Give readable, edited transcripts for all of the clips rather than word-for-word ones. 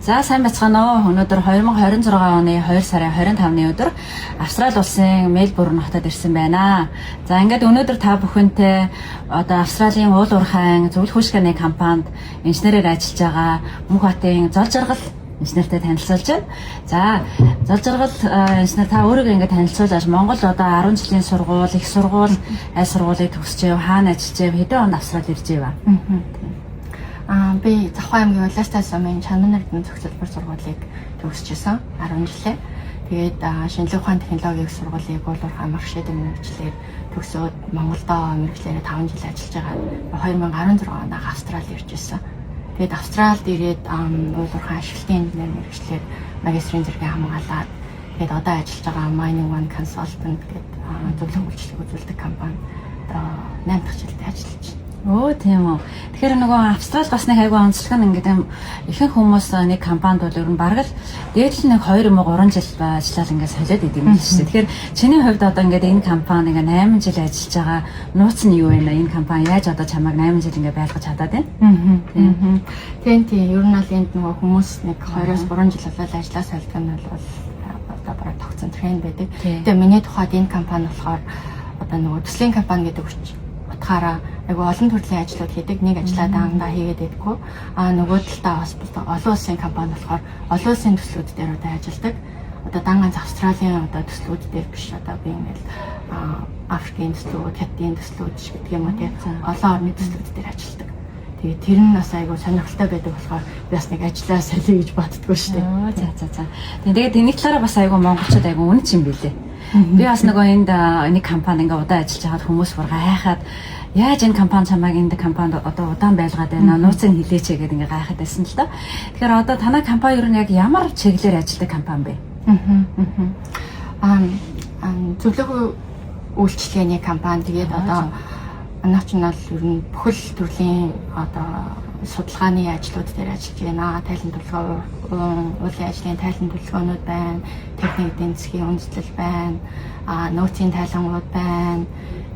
За, сайн байцгаана уу. Өнөөдөр 2026 оны 2 сарын 25-ны өдөр Австрали улсын Мельбурн хотод ирсэн байна. За, ингээд өнөөдөр та бүхэнтэй одоо Австралийн уул уурхайн зөвлөх үйлчилгээний компанид инженерээр ажиллаж байгаа Мөнхбатын Золжаргал инженертэй танилцуулж байна. За, Золжаргал инженер, та өөрийгөө ингээд танилцуулаач. Монгол одоо 10 жилийн сургууль, их сургууль, аль сургуулийг төгсчээв, хаана ажиллаж, хэдэн онд Австрали иржээ вэ? Би Завхан аймгийн Улаастай сумын Чанар нэрдэн зохицолбор сургуулийг төгсөж 10 жилээ. Тэгээд шинжлэх ухааны технологийн их сургуулийг уул уурхай маршид мэргэжлээр төгсөөд, Монголдоо мэргэжлээрээ 5 жил ажиллаж байгаа. 2016 онд Австрали ирж ирсэн. Тэгээд Австралид ирээд уул уурхай ашиглалтын инженер мэргэжлээр магистрийн зэргийг хамгаалаад, тэгээд одоо ажиллаж байгаа Mining One Consultant гэдэг зөвлөх үйлчилгээ үзүүлдэг компани одоо 8 дахь жилдээ ажиллаж байна. Өө, тийм үү. Тэгэхээр нөгөө Австрали бас нэг айгүй онцлог нь ингээд юм, ихэнх хүмүүс нэг компанид бол ер нь бараг л дээдл нэг 2 юм уу 3 жил ажиллаад ингээд солиод идэв юм шүү дээ. Тэгэхээр чиний хувьд одоо ингээд энэ компани ингээд 8 жил ажиллаж байгаа нууц нь юу вэ? Энэ компани яаж одоо чамайг 8 жил ингээд байлгаж чадаад байна? Тийм, ер нь бол энд нөгөө хүмүүс нэг 2-оос 3 жил болоод ажиллаа солидог нь бол одоо бараг тогтсон тренд байдаг. Тэгээ миний тухайд энэ компани болохоор одоо нөгөө төслийн компани гэдэг утгаараа айгүй олон төрлийн ажлууд хийдэг. Нэг ажлаа дандаа хийгээд байдаггүй. А нөгөө талдаа бас олон улсын компани болохоор олон улсын төслүүд дээр одоо ажилладаг. Одоо дан ганц Австралийн одоо төслүүд дээр биш, одоо би ингээл Африкийн төслүүд, Хятадын төслүүд ч гэдэг юм уу, тий. Олон орны төслүүд дээр ажилладаг. Тэгээд тэр нь бас айгүй сонирхолтой байдаг болохоор би бас нэг ажлаа солиё гэж боддгоо шүү дээ. За. Тэгээд энэ талаараа бас айгүй монголчууд айгүй үнэн юм билээ. Би бас нөгөө энд нэг компани ингээ удаан ажиллаж байхад хүмүүс бүр гайхаад, яаж энэ компани чамайг энэ компанид одоо удаан байлгаад байна, нууцыг хэлээч гэдэг ингээ гайхаад байсан л да. Тэгэхээр одоо танай компани ер нь яг ямар чиглэлээр ажилладаг компани бэ? Аа зөвлөх үйлчилгээний компани. Тэгээд одоо манайх ч нь бол ер нь бүхэл төрлийн одоо судалгааны ажлууд дээр ажиллаж байна. Тайлан төлөвлөгөө, уулын ажлын тайлан төлөвлөгөөнүүд байна, техник эдийн засгийн үндэслэл байна, нөөцийн тайлангууд байна.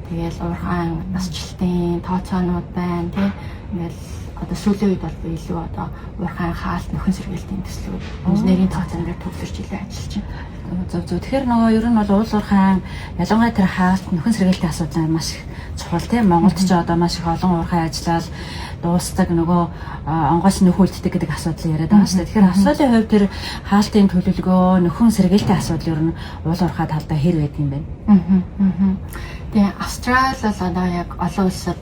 Тэгээл уурхайн насжилтын тооцоонууд байна, тий. Ингээл одоо сүүлийн үед бол би илүү одоо уурхайн хаалт, нөхөн сэргийлтийн төслүүд, инженерийн тооцоон дээр төвлөрч илүү ажиллаж байна. Зөв. Тэгэхээр нөгөө ер нь бол уул уурхайн, ялангуяа тэр хаалт, нөхөн сэргийлтийн асуудал маш их чухал, тийм. Монголд ч одоо маш их олон уурхай ажиллаад дуустдаг, нөгөө онгойс нөх үлддэг гэдэг асуудал яриад байгаа шүү дээ. Тэгэхээр Австралийн хувьд тэр хаалтын төлөвлөгөө, нөхөн сэргийлтийн асуудал ер нь уул уурхай талдаа хэр байдаг юм бэ? Тэгээ Австрали бол одоо яг олон улсад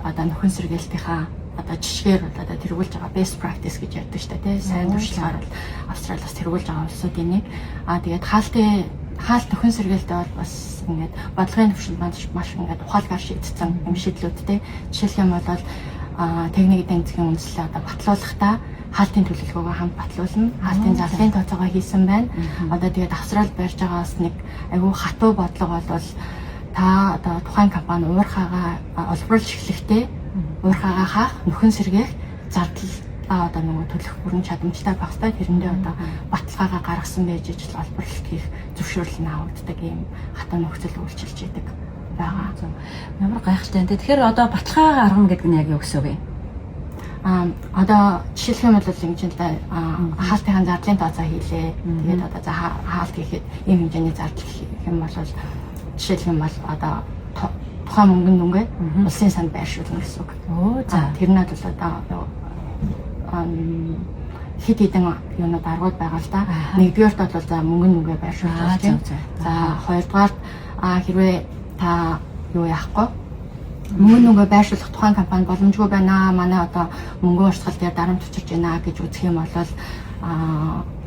одоо нөхөн сэргийлтийнхаа одоо жишгээр бол одоо тэргүүлж байгаа, best practice гэж ярьдаг шүү дээ, тий. Сайн туршлагаар бол Австрали бас тэргүүлж байгаа улсуудын нэг. Аа, тэгээд хаалт, нөхөн сэргийлтээ бол бас ингээд бодлогын түвшинд маш ингээд ухаалгаар шийдсэн юм шийдлүүд, тий. Жишээлх юм бол техник эдийн засгийн үндэслэлээ одоо батлуулахдаа хаалтын төлөвлөгөөгөө хамт батлуулна. Хаалтын зарлалын тооцоогоо хийсэн байна. Одоо тэгээд Австралид барьж байгаа бас нэг айгүй хатуу бодлого бол та одоо тухайн компани уурхаагаа олборлож эхлэхдээ уурхаагаа хаах, нөхөн сэргээх зардал одоо нөгөө төлөх бүрэн чадамжтай байх хэрэгтэй. Тэрэндээ одоо баталгаагаа гаргасан байж ижил олборлолт хийх зөвшөөрөл нь авагддаг ийм хатуу нөхцөл үйлчилж идэг байгаа. Ямар гайхалтай юм те. Тэгэхээр одоо баталгаа гаргана гэдэг нь яг юу гэсэн үг юм? А одоо жишээлх юм бол ингэж л да, хаалтын зардлын тооцоо хийлээ. Тэгээд одоо за хаалт хийхэд ийм хэмжээний зардал гэх юм бол, жишээлх юм бол одоо тухайн мөнгөн дүнгээ улсын санд байршуулна гэсэн үг. Өө, за. Тэр нь бол одоо хэд хэдэн юунууд, аргууд байгаа л да. Нэгдүгээрт бол за мөнгөн дүнгээ байршуулж байна. За, хоёрдугаарт хэрвээ та юу яахгүй, мөнгө нүгэ байршуулах тухайн компани боломжгүй байна. Манай одоо мөнгөн урсгал дээр дарамт учирч байна гэж үзэх юм бол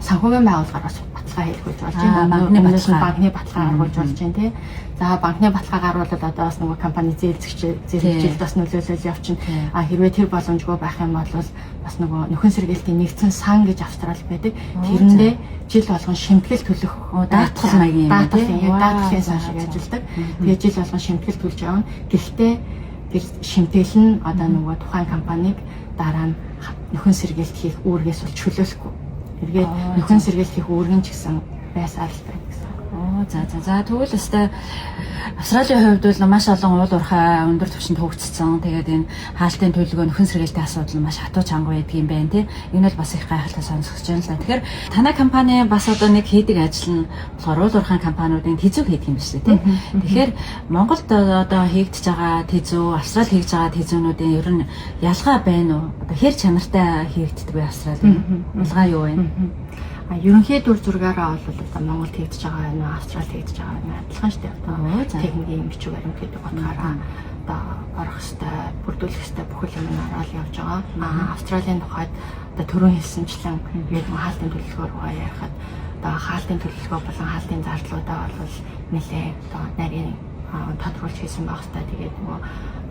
санхүүгийн байгууллагаар бас баталгаа хийлгүүлж болж байна. Банкны баталгаа. Банкны баталгаа гаргуулж болж байна, тий. За, банкны баталгаа гаргуулбал одоо бас нөгөө компани зээлзэгчид бас нөлөөлөл явчихна. А хэрвээ тэр боломжгүй байх юм бол бас нөгөө нөхөн сэргийлтийн нэгдсэн сан гэж Австралид байдаг. Тэрэндээ жил болгон шимтгэл төлөх даатгал маягийн юм даатгал, яг даатгалын сан шиг ажилладаг. Тэгээ жил болгон шимтгэл төлж явна. Гэхдээ тэр шимтгэл нь одоо нөгөө тухайн компанийг дараа нь нөхөн сэргийлт хийх үүргээс бол чөлөөлөхгүй. Эргээд нөхөн сэргийлт хийх үүрэг нь ч гэсэн байсаар л байна гэсэн. Оо. За, тэгвэл өстой Австралийн хувьд бол маш олон уул уурхай өндөр түвшинд хөгжсөн. Тэгээд энэ хаалтын төлөвлөгөө, нөхөн сэргээлтийн асуудал нь маш хатуу чанга байдаг юм байна тий. Энэ бол бас их гайхалтай сонсогдож байна л да. Тэгэхээр танай компани бас одоо нэг хийдэг ажил нь болохоор уул уурхайн компаниудын тэзүү хийдэг юм биш үү тий. Тэгэхээр Монголд одоо хийгдэж байгаа тэзүү, Австрали хийж байгаа тэзүүнүүдийн ер нь ялгаа байна уу? Одоо хэр чанартай хийгддэг вэ Австрали? Ялгаа юу вэ? Ерөнхий дүр зургаараа бол одоо Монголд хийгдэж байгаа юм уу, Австралид хийгдэж байгаа юм адилхан шүү дээ. Одоо техникийн бичиг баримт гэдэг утгаараа одоо орох ёстой, бүрдүүлэх ёстой бүхэл юм нь ороод явж байгаа. Австралийн тухайд одоо түрүүн хэлсэнчлэн яг хаалтын төлөвлөгөө рүүгээ ярихад одоо хаалтын төлөвлөгөө болон хаалтын зардлуудаа бол нэлээд одоо нарийн тодруулж хийсэн байх ёстой. Тэгээд нөгөө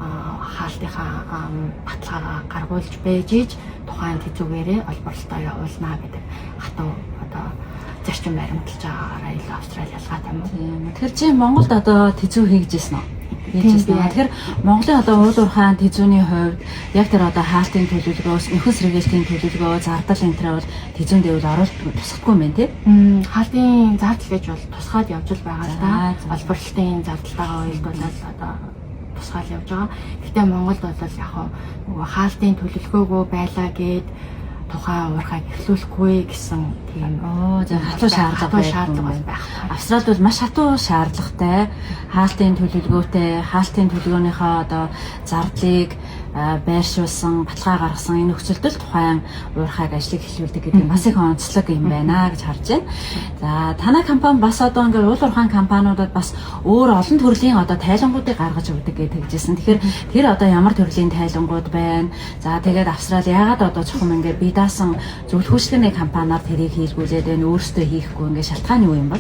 хаалтынхаа баталгаагаа гаргуулж байж иж тухайн тэзүүгээрээ олборлолтоо явуулна гэдэг хатуу одоо зарчим баримталж байгаагаараа илүү Австрали ялгаатай юм. Тийм. Тэгэхээр чи Монголд одоо тэзүү хийж ирсэн үү? Хийж ирсэн. Тэгэхээр Монголын одоо уул уурхайн тэзүүний хувьд яг тэр одоо хаалтын төлөвлөгөө, нөхөн сэргийлтийн төлөвлөгөө, зардал энэ төр бол тэзүүн дэвэл оруулалт тусахгүй юм байна тий? Хаалтын зардал гэж бол тусгаад явж л байгаа л да. Олборлолтын зардалтайгаа уялдуулаад одоо тусгаал явж байгаа. Гэтэ Монголд бол яг нөгөө хаалтын төлөвлөгөөгөө байлаа гэд тухайн уурхайг эхлүүлэхгүй гэсэн тийм хатуу шаардлага байхгүй. Австралид бол маш хатуу шаардлагатай, хаалтын төлөвлөгөөтэй, хаалтын төлөвлөгөөнийхөө одоо зардлыг байршуулсан, баталгаа гаргасан энэ нөхцөлд л тухайн уурхайг ажлыг эхлүүлдэг гэдэг нь бас их онцлог юм байна гэж харж байна. За, танай компани бас одоо ингээд уул уурхайн компаниудад бас өөр олон төрлийн одоо тайлангуудыг гаргаж өгдөг гэж тэгжсэн. Тэгэхээр тэр одоо ямар төрлийн тайлангууд байна? За, тэгээд Австрали яагаад одоо чухам ингээд бие даасан зөвлөх үйлчилгээний компаниар тэрийг хийлгүүлээд байна, өөрсдөө хийхгүй ингээд шалтгаан юу юм бол?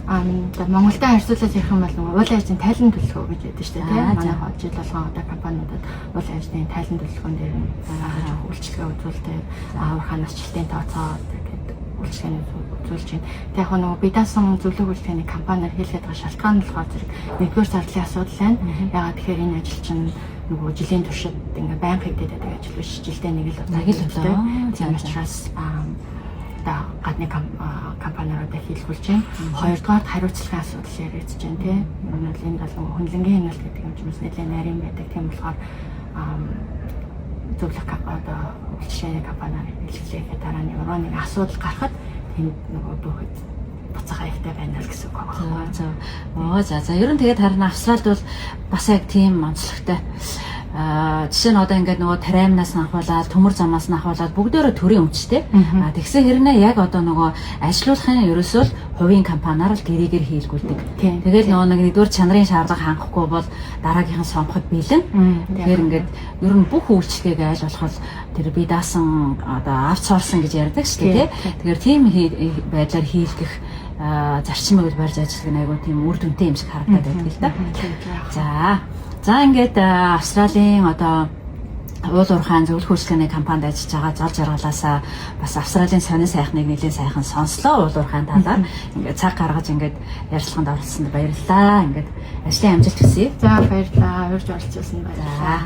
Монголтой харьцуулаад ярих юм бол нөгөө уул ажлын тайлан төлөвлөгөө гэж байдаг шүү дээ тийм. Манай жил болгон одоо компаниудад уул ажлын тайлан төлөвлөгөөн дээр нь үйлчилгээ үзүүлдэг, уурхай насжилтын тооцоо гэдэг үйлчилгээний үзүүлж байна. Тэг яг нөгөө бие даасан зөвлөх үйлчилгээний компаниар хийлгээд байгаа шалтгаан нь болохоор зэрэг нэгдүгээр зардлын асуудал байна. Ягаад тэгэхээр энэ ажил чинь нөгөө жилийн туршид ингээ байнга хийгдээд байдаг ажил биш. Жилдээ нэг л удаа хийгддэг. Тийм учраас одоо гадны компаниудаа хийлгүүлж байна. Хоёрдугаар хариуцлагын асуудал яригдж байна тий. Энэ бол энэ бол хөндлөнгийн хяналт гэдэг юм чинь бас нэлээд нарийн байдаг. Тийм болохоор зөвлөх одоо үйлчилгээний компаниар хэлглээхэд дараа нь ямар нэг асуудал гарахад тэнд нөгөө дүүхэд буцах аюултай байна л гэсэн үг байна. За. За. Ер нь тэгээд харин Австралид бол бас яг тийм онцлогтой. Жишээ нь одоо ингээд нөгөө тариамнаас нь ахуулаад, төмөр замаас нь ахуулаад бүгдөө төрийн өмчтэй. Тэгсэн хэрнээ яг одоо нөгөө ажилуулахын ерөөсөө л хувийн компаниар л гэрээгээр хийлгүүлдэг. Тэгээд нөгөө нэг нэгдүгээр чанарын шаардлага хангахгүй бол дараагийнхан сонгоход бэлэн. Тэгэхээр ингээд ер нь бүх үйлчлэгийг аль болох тэр бие даасан одоо аутсорсинг гэж ярьдаг шүү дээ, тий. Тэгэхээр тийм байдлаар хийлгэх зарчмыг барьж ажиллах нь айгүй тийм үр дүнтэй юм шиг харагдаад байдаг л да. За. За, ингээд Австралийн одоо уул уурхайн зөвлөх үйлчилгээний компанид ажиллаж байгаа зол жаргалаасаа бас Австралийн сонин сайхныг нэлээд сайхан сонслоо уул уурхайн талаар. Ингээд цаг гаргаж ингээд ярилцлаганд оролцсонд баярлалаа. Ингээд ажлын амжилт хүсье. За, баярлалаа. Урьж оролцуулсанд баярлалаа.